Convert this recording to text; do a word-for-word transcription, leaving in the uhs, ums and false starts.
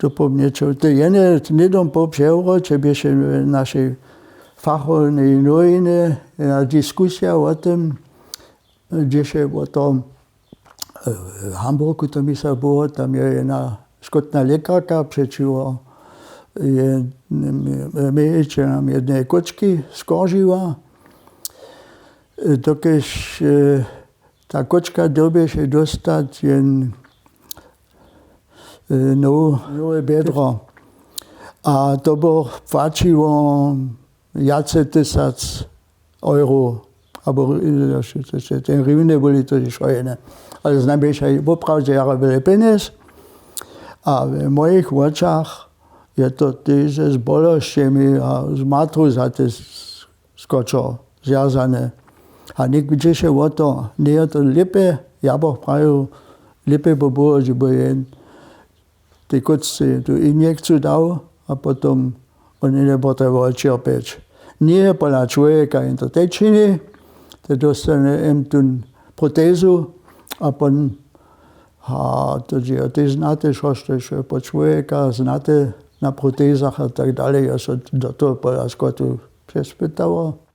to po mnje čoł to jene hnydom po přewroće běše w našej fachownej nowiny jedna diskusija wo tym, hdźež je wo to w Hamburgu to mysla było, tam je jedna škótna lěkarka přećiwo je mějeće nam jedneje kóčki skoržiła, dokelž ta kóčka dyrbješe dóstać jen nowe bjedro. A to by płaćiło wjace tysac euro abo ten hriwne byli to hišo jene. Ale znajmjeńša woprawdźe jara wjele pjenjez. A w mojich wočach je to tež z bolosćemi a z matru za te skočo zwjazane. A něk dźěše wo to, njeje to lěpje? Ja bych prajił, lěpje by było, dźe by jen tej kóčce tu injekciju dał a potom wón njepotrjebował ćerpjeć. Njeje pola čłowjeka jen to te čini, te dóstanje jem tón protezu a pon a to dźe jo tež znate šoštož je po čłowjeka znate na protezach a tak dalej jo so do toho pola skotu přespytało.